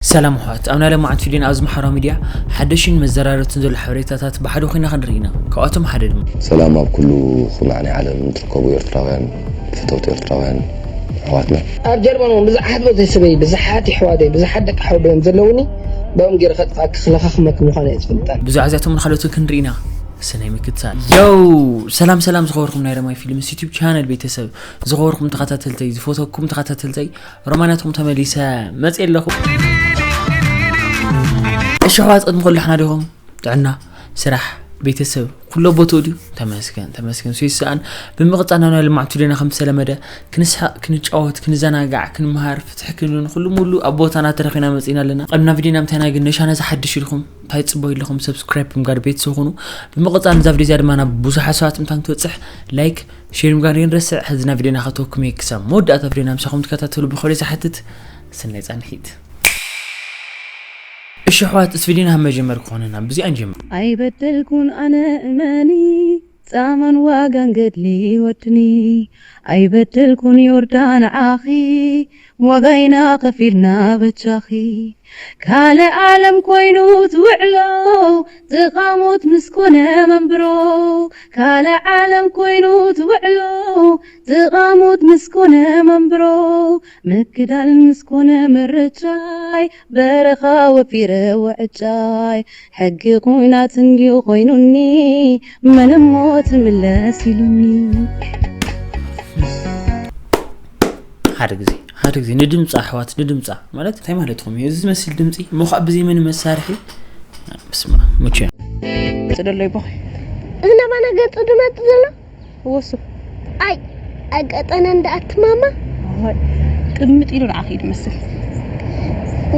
ሰላም ኣሕዋት፣ ኣብ ናይ ለማዓት ቪድዮና ኣብዚ ማሕበራዊ ሚድያ ሓደሽን መዘራረብትን ዘሎ ሓበሬታታት ብሓደ ኮይና ክንርኢ ኢና። ካብኣቶም ሓደ ድማ ሰላም ኣብ ኩሉ ኩርናዕ ናይ ዓለም ትርከቡ ኤርትራውያን ፈተውቲ ኤርትራውያን ኣሕዋትና። ኣብ ጀርመን እውን ብዙሓት ቤተሰበይ፣ ብዙሓት የሕዋተይ፣ ብዙሓት ደቂ ሓወቦይ ዘለውኒ፣ ብኦም ገይረ ከጥፍኣኪ ክለኻኽመኪ ምዃነ እየ ዝፈልጣ። ብዛዕባ እዚኣቶም ንኻልኦትን ክንርኢ ኢና። ሰናይ ምክትታል። ዮው! ሰላም ሰላም ዝኸበርኩም ናይ ረማይ ፊልምስ ዩቲዩብ ቻነል ቤተሰብ፣ ዝኸበርኩም ተኸታተልተይ፣ ዝፈተኩም ተኸታተልተይ፣ ሮማናትኩም ተመሊሰ መጽእ ኣለኹ። እሺ ኣሕዋት፣ ቅድሚ ኩሉ ሓና ዲኹም? ጥዕና፣ ስራሕ፣ ቤተሰብ፣ ኩሎ ቦትኡ ድዩ? ተመስገን፣ ተመስገን። ሱ ይስኣን። ብምቕጻል ናብ ናይ ልምዓት ቪድዮና ከም ዝተለመደ ክንስሓቕ፣ ክንጫወት፣ ክንዘናጋዕ፣ ክንምሃር፣ ፍትሒ ክንብልን ኩሉ ሙሉ ኣብ ቦታና ተረኺና መጺና ኣለና። ቅድሚ ናብ ቪድዮና ምታይና ግን ነሻነ ዝሓድሽ ኢልኩም እንታይ ጽበዩ ኣለኹም? ሰብስክራይብ ብምጋር ቤተሰብ ኩኑ። ብምቕጻል ነዛ ቪድዮ እዚኣ ድማ ናብ ብዙሓት ሰባት ምታን ትበጽሕ ላይክ፣ ሼር ምጋር የንረስዕ። ሕዚ ናብ ቪድዮና ከተወኩም እየ። ክሳብ መወዳእታ ቪድዮና ምሳኹም ትከታተሉ ብኽብሪ ዝሓትት። ሰናይ ጻንሒት። እሺ ኣሕዋት፣ እቲ ቪድዮና ካብ መጀመር ክኾነና ብዚኣ ንጀምር። ኣይበደልኩን ኣነ እመኒ፣ ጻማን ዋጋን ገድሊ ወድኒ። ኣይበደልኩን ዮርዳን ዓኺ፣ ዋጋይና ከፊልና በጃኺ። ካልእ ዓለም ኮይኑ ዝውዕሎ፣ ጥቓሙት ምስ ኮነ መንብሮ። ካልእ ዓለም ኮይኑ ዝውዕሎ፣ ጥቓሙት ምስ ኮነ መንብሮ። ምክዳል ምስ ኮነ ምርጫይ፣ በረኻ ወፊረ ውዕጫይ። ሕጊ ኹናት እንድዩ ኮይኑኒ፣ መን እሞ ትምለስ ኢሉኒ። ሓደ ግዜ፣ ሓደ ግዜ ንድምጻ ኣሕዋት፣ ንድምጻ ማለት እንታይ ማለትኩም እዩ? እዚ ዝመስል ድምጺ እሞ ኸኣ ብዘይ ምንም መሳርሒ። ስማ፣ ሙቼ። ጽደሎ ይቦኺ። እዚ ናባና ገጹ ድመጽእ ዘሎ? እወ፣ እሱ። ኣይ፣ ኣጋጠመ እንዳ ኣቲ ማማ። ኣይ፣ ቅምጥ ኢሉ ንዓኺ እዩ ድመስል።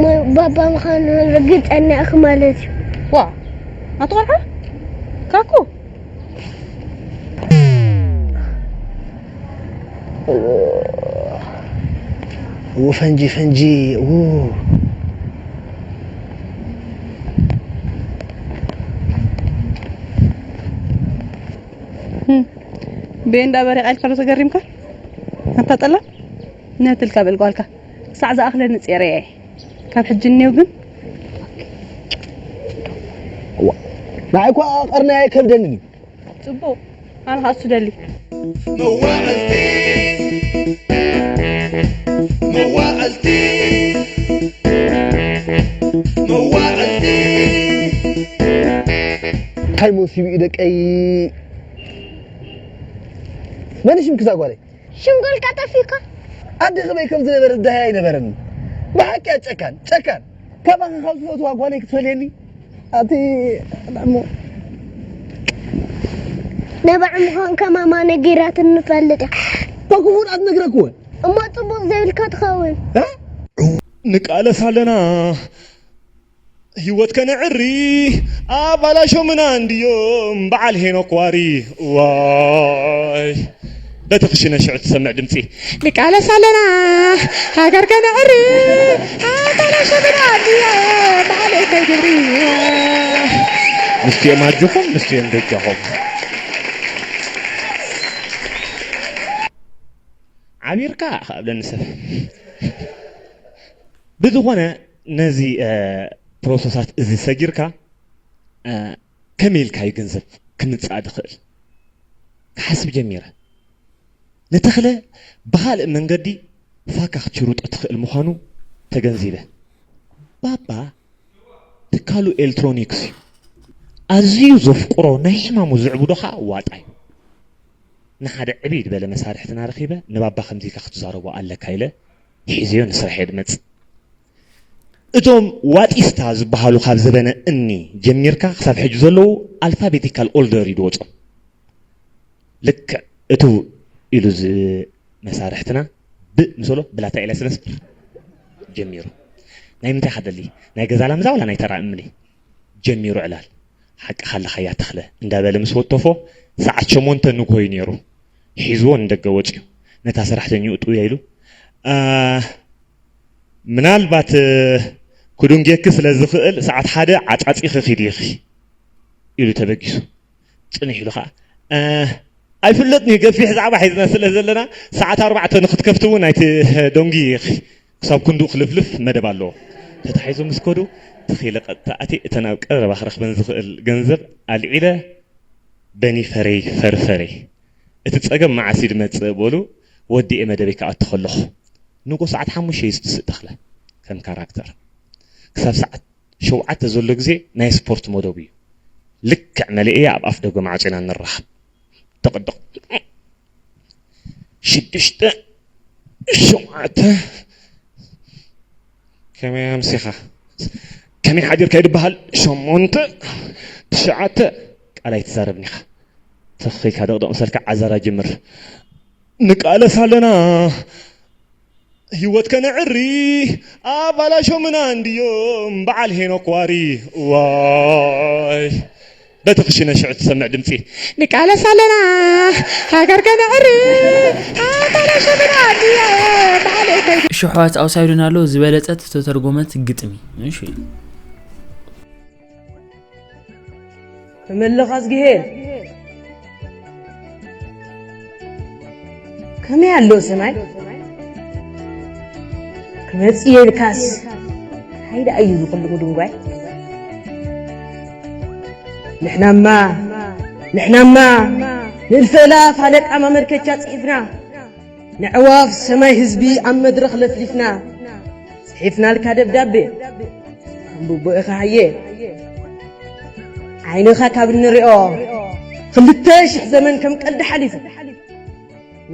ሞ-፣ ባባ ምዃኑ ርግጸኛ ኢኺ ማለት እዩ። ዋ፣ ኣቲ ቆልዓ? ካኩ? ኡ፣ ፈንጂ፣ ፈንጂ፣ ኡ። ህም። ቤ እንዳ በሬ ቃልካ ዶ ተገሪምካ? ኣታ ጠላ? ነትልካ በል ጓልካ። ሳዕ ዝኣኽለኒ ጼረየ። ካብ ሕጂ እኔው ግን ዋ፣ ንዓይ እኳ ቀርናይ ኣይከብደንን እዩ። ጽቡቕ። ኣነ ኸኣ እሱ ደሊ። መዋዕልቲ፣ መዋዕልቲ፣ መዋዕልቲ። እንታይ መሲቡ እዩ ደቀይ? መን ሽም ክዛ ጓለይ? ሽም ጓልካ ጠፊእካ? ኣደ ከመይ ከም ዝነበረ ዝደሃይ ኣይነበረን። ብሓቂ እያ ጨካን፣ ጨካን። ካባኻ ካብ ዝፈትዋ ጓለይ ክትፈልየኒ? ኣቲ እሞ ነባዕ ምዃንካ ማማ ነጊራትኒ ትፈልጥ እያ። እታ ክፉእ ኣትነግረክወን። እሞ ጽቡቕ ዘይብልካ ትኸውን። እ? ንቃለስ ኣለና። ህይወት ከነዕሪ ኣባላሾምና እንድዮም በዓል ሄኖክ ዋሪ። ዋይ፣ በቲ ክሽነ ሽዑ ትሰምዕ ድምፂ። ንቃለስ ኣለና ሃገር ከነዕሪ ኣባላሾምና እንድዮም በዓል ኤታይ ግብሪ። ምስቲኦም ኣጆኹም፣ ምስቲኦም በጃኹም። ዓሚርካ ከኣብለኒ ሰብ። ብዝኾነ ነዚ፣ እ፣ ፕሮሰሳት እዚ ሰጊርካ፣ እ፣ ከመይ ኢልካ እዩ ገንዘብ ክምጻእ ዝኽእል ክሓስብ ጀሚረ። ንተኽለ ብኻልእ መንገዲ ፋካ ክትሽርጦ ትኽእል ምዃኑ ተገንዚበ። ባባ ትካሉ ኤሌክትሮኒክስ እዩ። ኣዝዩ ዘፍቅሮ ናይ ሕማሙ ዝዕብዶ ኸኣ ዋጣ እዩ። ንሓደ ዕብይ ዝበለ መሳርሕትና ረኺበ፣ ንባባ ከምዚ ኢልካ ክትዛረቦ ኣለካ ኢለ ሒዘዮ ንስራሕ እየ ዝመጽእ። እቶም ዋጢስታ ዝበሃሉ ካብ ዘበነ እኒ ጀሚርካ ክሳብ ሕጂ ዘለዉ ኣልፋቤቲካል ኦርደር እዩ ዝወጾም። ልክዕ እቱ ኢሉ ዝ-፣ መሳርሕትና ብ ምስ በሎ ብላታ ኢለ ስለ ስፍር ጀሚሩ። ናይ ምንታይ ሓደሊ? ናይ ገዛ ላምዛ ዋላ ናይ ተራ እምኒ? ጀሚሩ ዕላል። ሓቅኻ ኣለኻያ ተኽለ እንዳበለ ምስ ወተፎ ሰዓት ሸሞንተ ንግሆ እዩ ነይሩ። ሒዝዎ ንደገ ወጺኡ። ነታ ሰራሕተኛኡ ጥውያ ኢሉ፣ "ኣ፣ ምናልባት ክዱንጌኪ ስለ ዝኽእል ሰዓት ሓደ ዓጻጺኺ ኺዲ ኢኺ" ኢሉ ተበጊሱ። ጽንሕ ኢሉ ኸኣ፣ "እ፣ ኣይፍለጥን እዩ፣ ገፊሕ ዛዕባ ሒዝና ስለ ዘለና፣ ሰዓት ኣርባዕተ ንኽትከፍቲ እውን ኣይትደንጉዪ ኢኺ። ክሳብ ክንድኡ ክልፍልፍ መደብ ኣለዎ። ተታሒዞም ምስ ከዱ፣ ትኽ ኢለ ቀጥታ ኣትየ እተን ኣብ ቀረባ ክረኽበን ዝኽእል ገንዘብ ኣልዒለ፣ በኒ ፈረይ ፈርፈረይ፣ እቲ ጸገም መዓስ እዩ ዝመጽእ በሉ፣ ወዲኤ መደበይ ክኣቱ ከለኹ። ንጎ ሰዓት ሓሙሽተ እዩ ዝትስእ ተኽለ፣ ከም ካራክተር። ክሳብ ሰዓት ሸውዓተ ዘሎ ግዜ ናይ ስፖርት መደቡ እዩ። ልክዕ መሊኤ ኣብ ኣፍ ደገ ማዕጾ ኢና ንራኸብ። ደቕደቕ። ሽዱሽተ፣ ሸውዓተ፣ ከመይ ኣምሲኻ? ከመይ ሓዲርካ ይድበሃል? ሸሞንተ፣ ትሽዓተ፣ ቃል ኣይትዛረብን ኢኻ። ትኽ ኢልካ ደቕደቕ መሰልካ ዓዛራ ጅምር። ንቃለስ ኣለና ህይወት ከነዕሪ፣ ኣባላሾምና እንድዮም በዓል ሄኖክ ዋሪ። ዋይ፣ በቲ ክሽነ ሽዑ ትሰምዕ ድምፂ። ንቃለስ ኣለና ሃገር ከነዕሪ፣ ኣባላሾምና እንድዮም በዓል ሄኖክ። ሽሑዋት ኣውሳይዱን ኣሎ ዝበለጸት ዝተተርጎመት ግጥሚ። እሺ። ከመለኻ ዝግሄር ከመይ ኣሎ ሰማይ ክመጽእ የልካስ፣ እንታይ ደኣ እዩ ዝኽሉ ምድንጓይ? ንሕናማ፣ ንሕናማ፣ ንእልፈ እላፍ ኣለቃ ማመልከቻ ጽሒፍና፣ ነዕዋፍ ሰማይ ህዝቢ ኣብ መድረኽ ለፍሊፍና፣ ጽሒፍናልካ ደብዳቤ፣ ኣንብቦ ኢኻ ሃየ። ዓይንኻ ካብ እንሪኦ፣ ክልተ ሽሕ ዘመን ከም ቀልዲ ሓሊፉ።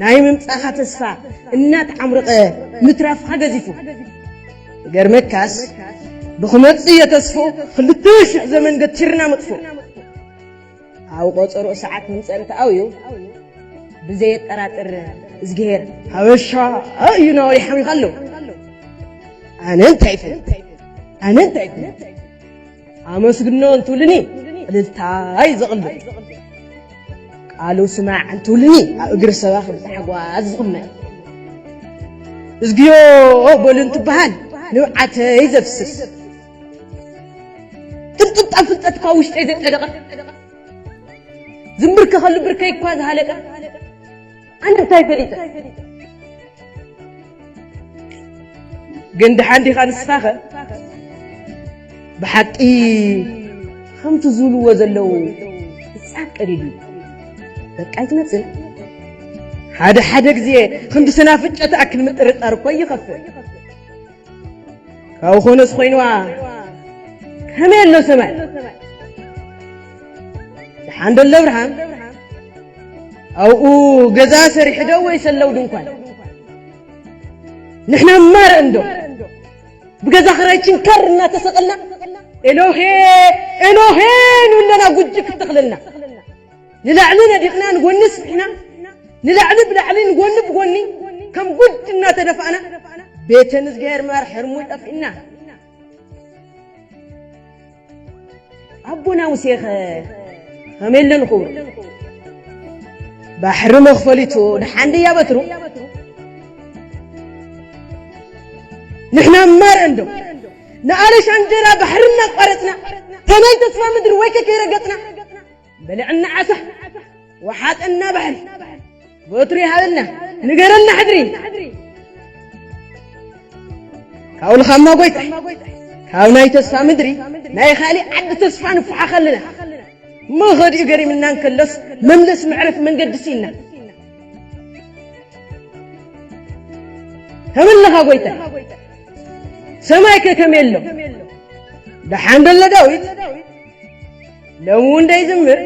ናይ ምምጻኻ ተስፋ እናተዓምረቐ ምትራፍኻ ገዚፉ። ገርመካስ፣ ብኽመጽእ እየ ተስፍኡ፣ ክልተ ሽሕ ዘመን ገቲርና መጥፍኡ። ኣብ ቆጸሮ ሰዓት ምምጻእ እንተኣውዩ፣ ብዘየጠራጥር እዝግሄር ሃበሻ እዩ ናወሪ ሓሚኻ ኣሎ። ኣነ እንታይ ይፈልጥ? ኣነ እንታይ ይፈልጥ? ኣመስግኖ እንትብልኒ እልልታ እዩ ዘቕልጥ። ቃሉ ስማዕ እንትብልኒ ኣብ እግሪ ሰባኺ ብታሕጓስ ዝቕመጥ። እዝግዮ በሉ እንትበሃል ንብዓተይ ዘፍስስ። ትንጥብጣብ ፍልጠት ካብ ውሽጠይ ዘጨደቐ። ዝምብርከኸሉ ብርከይ እኳ ዝሃለቀ። ኣነ እንታይ ፈሊጠ? ግን ደሓን ዲኻ ንስኻኸ? ብሓቂ ከምቲ ዝብልዎ ዘለዉ ሕሳብ ቀሊል እዩ። በቃ ኣይትመጽእ። ሓደ ሓደ ግዜ ከምቲ ሰናፍጨ ትኣክል ምጥርጣር እኮ ይኸፍእ። ካብ ኾነስ ኮይንዋ ከመይ ኣሎ ሰማይ? ደሓን ደሎ ብርሃን ኣብኡ ገዛ ሰሪሑ ዶ ወይስ ኣለዉ ድንኳን? ንሕና ማረ እንዶ ብገዛ ክራይ ችንካር እናተሰቐልና ኤሎሄ ኤሎሄ ንብለና ጉጅ ክትኽለልና። ንላዕሊ ነዲቕና ንጎኒ ስሒና፣ ንላዕሊ ብላዕሊ ንጎኒ ብጎኒ ከም ጉድ እናተደፋእና ቤተ ንዝግሄር ማር ሕርሙ ጠፊእና። ኣቦና ሙሴኸ ከመይ ኣሎ ንኽብሩ? ባሕሪ መኽፈሊቱ ደሓን ድያ በትሩ? ንሕና ማር እንዶ ንኣለሻንጀራ ባሕሪ እናቋረጽና ከመይ ተስፋ ምድሪ ወይ ከ ከይረገጽና በልዕና ዓሳ ወሓጠና ባሕሪ። በትሩ ይሃበልና፣ ንገረልና ሕድሪ። ካብ ልኻማ ጎይታይ፣ ካብ ናይ ተስፋ ምድሪ ናይ ካሊእ ዓዲ ተስፋ ንፈሓኸልና። መኸዲኡ ገሪምና እንከሎስ መምለስ መዕረፍ መንገዲ ስኢና። ከመለኻ ጎይታይ፣ ሰማይ ከ ከመይ ኣሎ? ደሓን ደሎ ዳዊት ሎሚ እውን ደይዝምር፣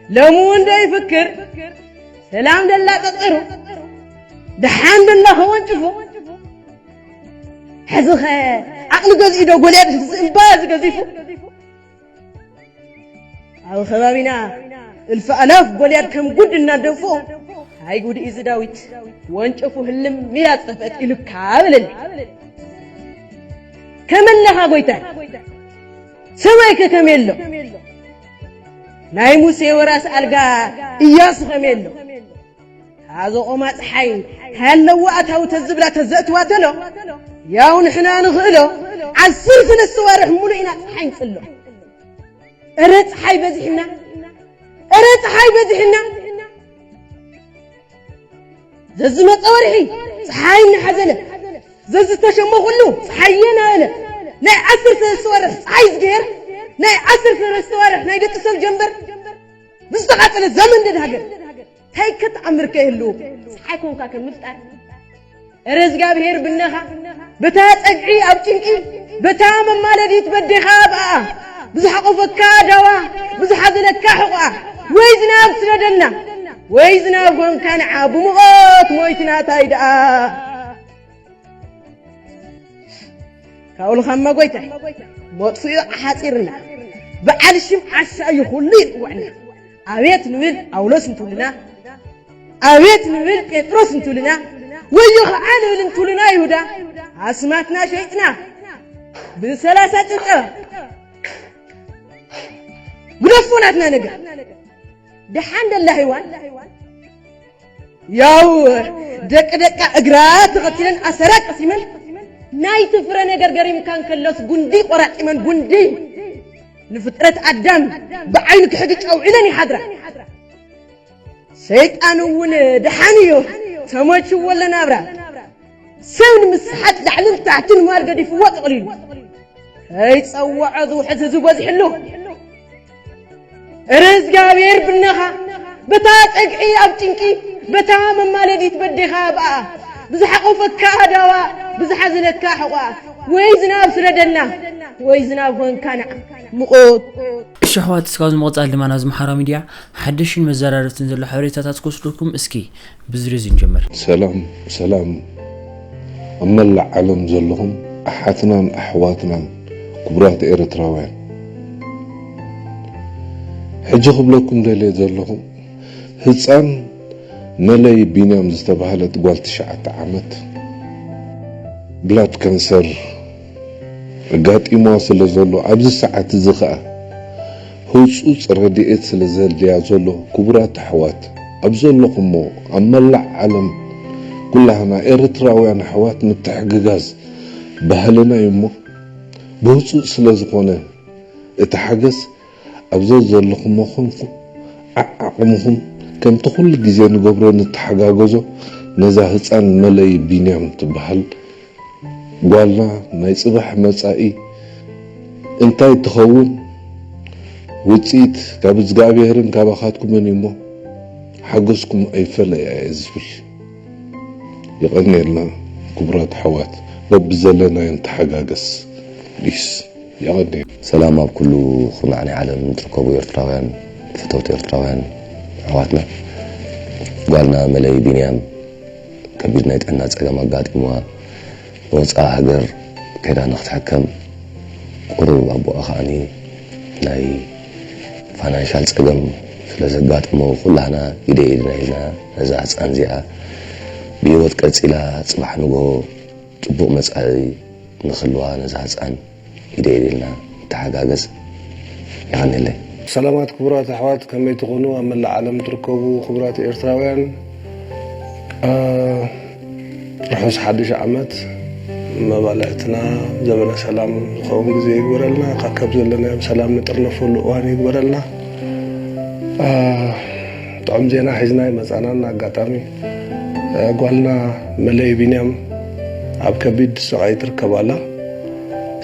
ሎሚ እውን ደይፍክር፣ ሰላም ደላ ቀጸሩ፣ ደሓን ደላ ከወንጭፉ። ሕዚ ኸ ዓቕሊ ገዚኡ ዶ ጎልያድ እዚ እምባ እዚ ገዚፉ? ኣብ ከባቢና እልፊ ኣላፍ ጎልያድ ከም ጉድ እናደንፎ፣ ኣይ ጉድ እዩ እዚ ዳዊት፣ ወንጭፉ ህልም ኢላ ዝጠፍአት ኢሉካ በለኒ። ከመለኻ ጎይታይ? ሰማይ ከ ከመይ ኣሎ? ናይ ሙሴ ወራስ ኣልጋ እያሱ ከመይ ኣሎ? እታ ዘቖማ ጸሓይ እንታይ ኣለዋ ኣታዊ ተዝብላ ተዘእትዋ ተሎ? ያው ንሕና ንኽእሎ ዓሰርተ ሰለስተ ዋርሕ ሙሉእ ኢና ጸሓይ ንጽሎ። እረ ጸሓይ በዚሕና፣ እረ ጸሓይ በዚሕና። ዘዝመጸ ወርሒ ጸሓይ እናሓዘለ፣ ዘዝተሸሞ ኩሉ ጸሓየ እናበለ፣ ናይ ዓሰርተ ሰለስተ ወርሕ ፀሓይ ዝገየር፣ ናይ ዓሰርተ ሰለስተ ወርሕ ናይ ደቂ ሰብ ጀንበር ብዝተቓፀለ ዘመንደድ ሃገር እንታይ ከተኣምር ከይህሉ ፀሓይ ኮንካ ከም ምፍጣር። እረ እግዚኣብሔር ብነኻ በታ ጸግዒ ኣብ ጭንቂ በታ መማለዲት በዴኻ ብኣ ብዝሓቆፈካ ዳዋ ብዝሓዘለካ ሕቑኣ ወይ ዝናብ ስደደልና ወይ ዝናብ ኮንካ ንዓ ብሙቐት ሞይትና ታይ ደኣ ካብኡልኻማ ጎይታይ መጥፍኡ ሓፂርና በዓል ሽም ዓሻ እዩ ኩሉ ይፅውዕና ኣቤት ንብል ጳውሎስ እንትብልና ኣቤት ንብል ጴጥሮስ እንትብልና ወዮ ከዓ ንብል እንትብልና ይሁዳ ኣስማትና ሸይጥና ብሰላሳ ጭብጨባ ግደፎ ናትና ነገር ደሓን ደላ ሄዋን ያው ደቂ ደቃ እግራ ተኸቲለን ኣሰራ ቀሲመን ናይቲ ፍረ ነገር ገሪምካ እንከሎስ ጉንዲ ቆራጢመን ጉንዲ ንፍጥረት ኣዳም ብዓይኑ ክሕግጭ ኣውዒለን ይሓድራ ሰይጣን እውን ደሓን እዩ ተመችዎ ለናብራ ሰብ ንምስሓት ላዕልን ታሕትን ማል ገዲፍዎ ጥቕሊሉ ከይፀወዖ ዝውሕዝ ህዝቢ በዚሕሉ እረ እግዚኣብሔር ብነኻ በታ ጸግዒ ኣብ ጭንቂ በታ መማለዲት በዴኻ ብኣ ብዝሓቆፈካ ዳዋ ብዝሓዘለካ ሕቋ ወይ ዝናብ ስደደልና ወይ ዝናብ ኾንካ ንዓ ምቑት እሺ ኣሕዋት እስካብ ዝምቕፃል ድማ ናብዚ ማሕበራዊ ሚድያ ሓደሽን መዘራረብትን ዘሎ ሓበሬታታት ክወስደኩም እስኪ ብዝርዝር ንጀምር ሰላም ሰላም ኣብ መላእ ዓለም ዘለኹም ኣሓትናን ኣሕዋትናን ክቡራት ኤርትራውያን ሕጂ ክብለኩም ደልየ ዘለኹ ህፃን መለይ ቢንያም ዝተባህለት ጓል ትሽዓተ ዓመት ብላድ ካንሰር ኣጋጢምዋ ስለ ዘሎ ኣብዚ ሰዓት እዚ ኸኣ ህጹጽ ረድኤት ስለ ዘድልያ ዘሎ ክቡራት ኣሕዋት ኣብ ዘለኹሞ ኣብ መላእ ዓለም ኩላህና ኤርትራውያን ኣሕዋት ምትሕግጋዝ ባህልና እዩ እሞ ብህጹጽ ስለ ዝኾነ እቲ ሓገዝ ኣብ ዘዘለኹሞ ኾንኩም ዓዓቕምኹም ከምቲ ኩሉ ግዜ ንገብሮ ንተሓጋገዞ ነዛ ህጻን መለይ ቢንያም ትበሃል ጓልና ናይ ጽባሕ መጻኢ እንታይ ትኸውን ውጽኢት ካብ እዝጋኣብሄርን ካባኻትኩምን እዩሞ ሓገዝኩም ኣይፈለያ እየ ዝብል። የቐንየልና ክቡራት ኣሕዋት በብዘለናዮ ንተሓጋገዝ please። የቐንየልና። ሰላም ኣብ ኩሉ ኩርናዕ ናይ ዓለም ትርከቡ ኤርትራውያን ፈተውቲ ኤርትራውያን ኣሕዋትና ጓልና መለይ ቢንያም ከቢድ ናይ ጥዕና ጸገም ኣጋጢምዋ ንወጻኢ ሃገር ከይዳ ንክትሕከም ቁሩብ ኣቦኣ ከዓኒ ናይ ፋይናንሻል ጸገም ስለ ዘጋጠሞ ኩላህና ኢደ ኢድና ኢልና ነዛ ህጻን እዚኣ ብህይወት ቀጺላ ጽባሕ ንግሆ ጽቡቕ መጻኢ ንክህልዋ ነዛ ህጻን ኢደ ኢድ ኢልና ንተሓጋገዝ። የቐንየለይ። ሰላማት ክቡራት ኣሕዋት ከመይ ትኾኑ ኣብ መላእ ዓለም ትርከቡ ክቡራት ኤርትራውያን ርሑስ ሓድሽ ዓመት መባልዕትና ዘበነ ሰላም ዝኸውን ግዜ ይግበረልና ካብ ዘለናዮም ሰላም ንጥርነፈሉ እዋን ይግበረልና ጥዑም ዜና ሒዝና ይመፃና ኣጋጣሚ ጓልና መለይ ቢንያም ኣብ ከቢድ ስቓይ ትርከብ ኣላ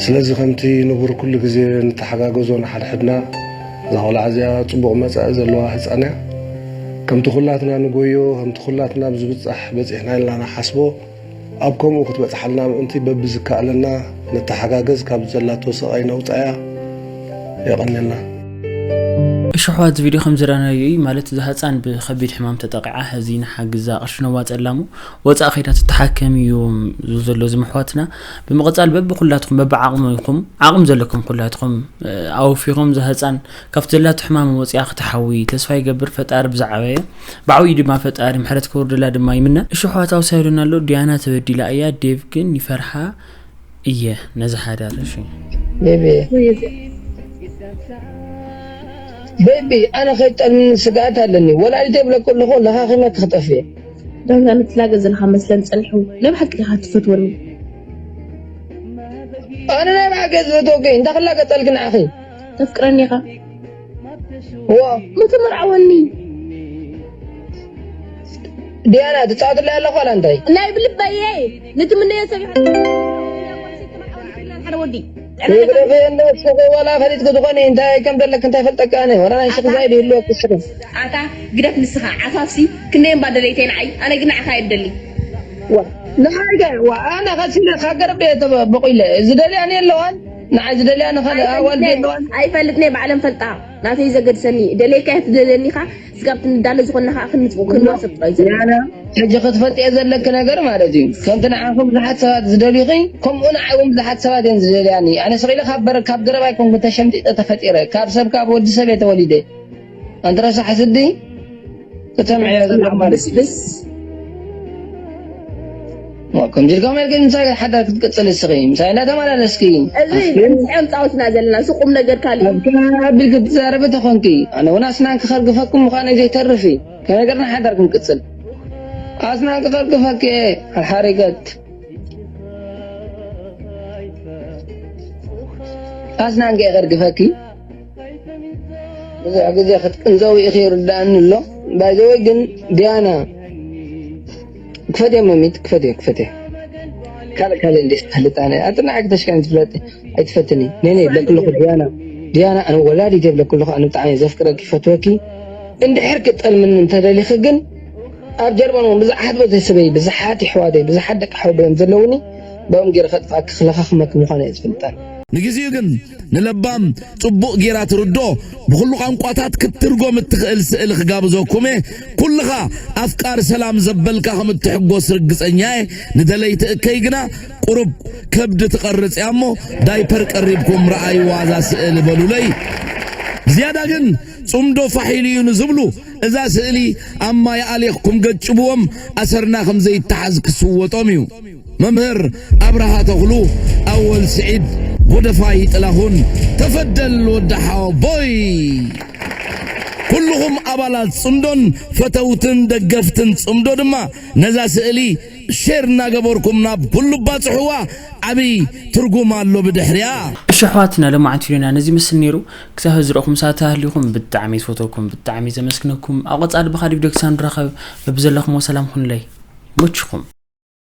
ስለዚ ከምቲ ንቡር ኩሉ ግዜ ንተሓጋገዞ ንሓድሕድና እዛ ቆልዓ እዚኣ ፅቡቕ መፃኢ ዘለዋ ህፃን እያ ከምቲ ኩላትና ንጎዮ ከምቲ ኩላትና ብዝብፃሕ በፂሕና ኢልና ንሓስቦ ኣብ ከምኡ ክትበፅሓልና ምእንቲ በብዝከኣለና ንተሓጋገዝ ካብ ዘላቶ ስቓይ ነውፃያ የቐንየልና እሺ ኣሕዋት እዚ ቪድዮ ከም ዝረኣናዮ እዩ ማለት እዛ ህፃን ብከቢድ ሕማም ተጠቂዓ ሕዚ ንሓግዛ ቅርሺ ነዋፀላ እሞ ወፃእ ከይዳ ትተሓከም እዩ ዘሎ ዝምሕዋትና ብምቕፃል በብኩላትኩም በብዓቕምኩም ዓቕሚ ዘለኩም ኩላትኩም ኣወፊኹም እዛ ህፃን ካብቲ ዘላቶ ሕማም ወፂኣ ክትሓዊ ተስፋ ይገብር ፈጣሪ ብዝዓበየ ብዓብዩ ድማ ፈጣሪ ምሕረት ክወርደላ ድማ ይምነ እሺ ኣሕዋት ኣውሳይሉና ኣሎ ዲያና ተበዲላ እያ ዴቭ ግን ይፈርሓ እየ ነዚ ሓዳር እሺ ቤቢ ቤቢ ኣነ ከይጠልምኒ ስግኣት ኣለኒ ወላዲተ ይብለኩ ኣለኹ ለኻኺመ ክኽጠፍ እየ ዳዊት ኣነ ትላገ ዘለኻ መስለን ጸንሑ ናይ ብሓቂ ኢኻ ትፈትወኒ ኣነ ናይ ብሓቂ ዝፈትወኪ እንዳ ክላገጸልኪ ንዓኺ ተፍቅረኒ ኢኻ እዋ ምትምርዓወኒ ዲያና ትጻወትለይ ኣለኹ ዋላ እንታይ ናይ ብልበየ ንትምነዮ ሰብ ወዲ ይግደፍ እንዶ እስከ ዋላ ፈሊጥክ ትኾኒ እንታይ ከም ዘለክ እንታይ ፈልጠካ ኣነ ዋላ ናይ ሽክ ዛይድ ይህልወክ ስር ኣታ ግደፍ ንስኻ ዓፋፍሲ ክንደይ እምባ ደለይተይ ንዓይ ኣነ ግን ንዓኻ የደሊ ንሓይገ ኣነ ከሲለ ካብ ገረብ እየ ተበቂለ ዝደልያኒ ኣለዋን ንዓይ ዝደልያኒ ካልእ ኣዋልድ ኣለዋን ኣይፈልጥኒ ባዕለን ፈልጣ ናተይ ዘገድሰኒ ደለይካ እየ ትደልየኒኻ ስጋብ ትንዳለ ዝኾንና ከዓ ክንጽ- ክንዋሰብ ጥራይ እዩ ዘለና። ያና ሕጂ ክትፈልጥዮ ዘለኪ ነገር ማለት እዩ ከምቲ ንዓኹም ብዙሓት ሰባት ዝደልዩኺ ከምኡ ንዓይ እውን ብዙሓት ሰባት እየን ዝደልያኒ ኣነ ስቕ ኢለ ካብ በር ካብ ገረብ ኣይኮንኩ ተሸምጢጠ ተፈጢረ ካብ ሰብ ካብ ወዲ ሰብ እየ ተወሊደ ኣንትረሳሕ ስዲ ክትሰምዕዮ ዘለኹ ማለት እዩ ብስ ከምዚ ኢልካ መልክዕ ምሳይ ሓዳር ክትቅፅል እስኺ ምሳይ እንዳተመላለስኪ እዚ ንስዕም ፃወትና ዘለና እዚ ቁም ነገር ካሊእ ኣብካ ኣቢልኪ ትዛረቢ ተኾንኪ ኣነ እውን ኣስናንኪ ከርግፈኩም ምዃነይ ዘይተርፍ እዩ ከነገርና ሓዳር ክንቅፅል ኣስናንኪ ከርግፈኪ እየ ሓሪገት ኣስናንኪ እየ ከርግፈኪ ብዙሕ ግዜ ክትቅንዘዊ ኢኺ ይርዳእኒ ኣሎ ባይዘወይ ግን ዲያና ክፈትየ መሚት ክፈትየ ክፈትየ ካልእ ካልእ እንዴ ትፈልጥ ኣነ ኣጥና ክተሽካን ትፍለጥ ኣይትፈትኒ ነይ ነይ ብለክልኹ ዲያና ዲያና ኣነ ወላዲት የብለክልኹ ኣነ ብጣዕሚ ዘፍቅረኪ ይፈትወኪ እንድሕር ክጠልምኒ እንተደሊኺ ግን ኣብ ጀርመን እውን ብዙሓት ቤተሰበይ ብዙሓት ይሕዋተይ ብዙሓት ደቂ ሓወቦይ እዮም ዘለውኒ ብኦም ገይረ ከጥፋእኪ ክለኻኽመኪ ምዃነ እየ ዝፈልጠን ንግዜኡ ግን ንለባም ጽቡቕ ጌራ ትርድኦ፣ ብኹሉ ቋንቋታት ክትትርጎም እትኽእል ስእሊ ክጋብዘኩም እየ። ኩልኻ ኣፍቃሪ ሰላም ዘበልካ ከም እትሕጎስ ርግጸኛ እየ። ንደለይቲ እከይ ግና ቁሩብ ከብዲ ትቐርጽ እያ እሞ ዳይፐር ቀሪብኩም ረኣይዋ እዛ ስእሊ በሉለይ። ዝያዳ ግን ጽምዶ ፋሕ ኢሉ እዩ ንዝብሉ እዛ ስእሊ ኣብ ማይ ኣሊኽኩም ገጭብዎም ኣሰርና ከም ዘይተሓዝ ክስወጦም እዩ። መምህር ኣብርሃ ተኽሉ፣ ኣወል ስዒድ፣ ጎደፋይ ጥላሁን፣ ተፈደል ወዲ ሓወቦይ። ኩልኹም ኣባላት ጽምዶን ፈተውትን ደገፍትን ጽምዶ ድማ ነዛ ስእሊ ሼር እናገበርኩም ናብ ኩሉ ባጽሕዋ። ዓብዪ ትርጉም ኣሎ ብድሕሪኣ። እሺ ኣሕዋትና ለማዓንቲ ቪድዮና ነዚ ይመስል ነይሩ። ክሳብ ሕዚ ዝረእኹም ሰባት ተሃልዩኹም ብጣዕሚ ዝፈተኩም ብጣዕሚ ዘመስግነኩም። ኣብ ቀጻሊ ብኻሊእ ቪድዮ ክሳብ ንራኸብ በብዘለኹምዎ ሰላም ኩኑለይ። ይመችኹም።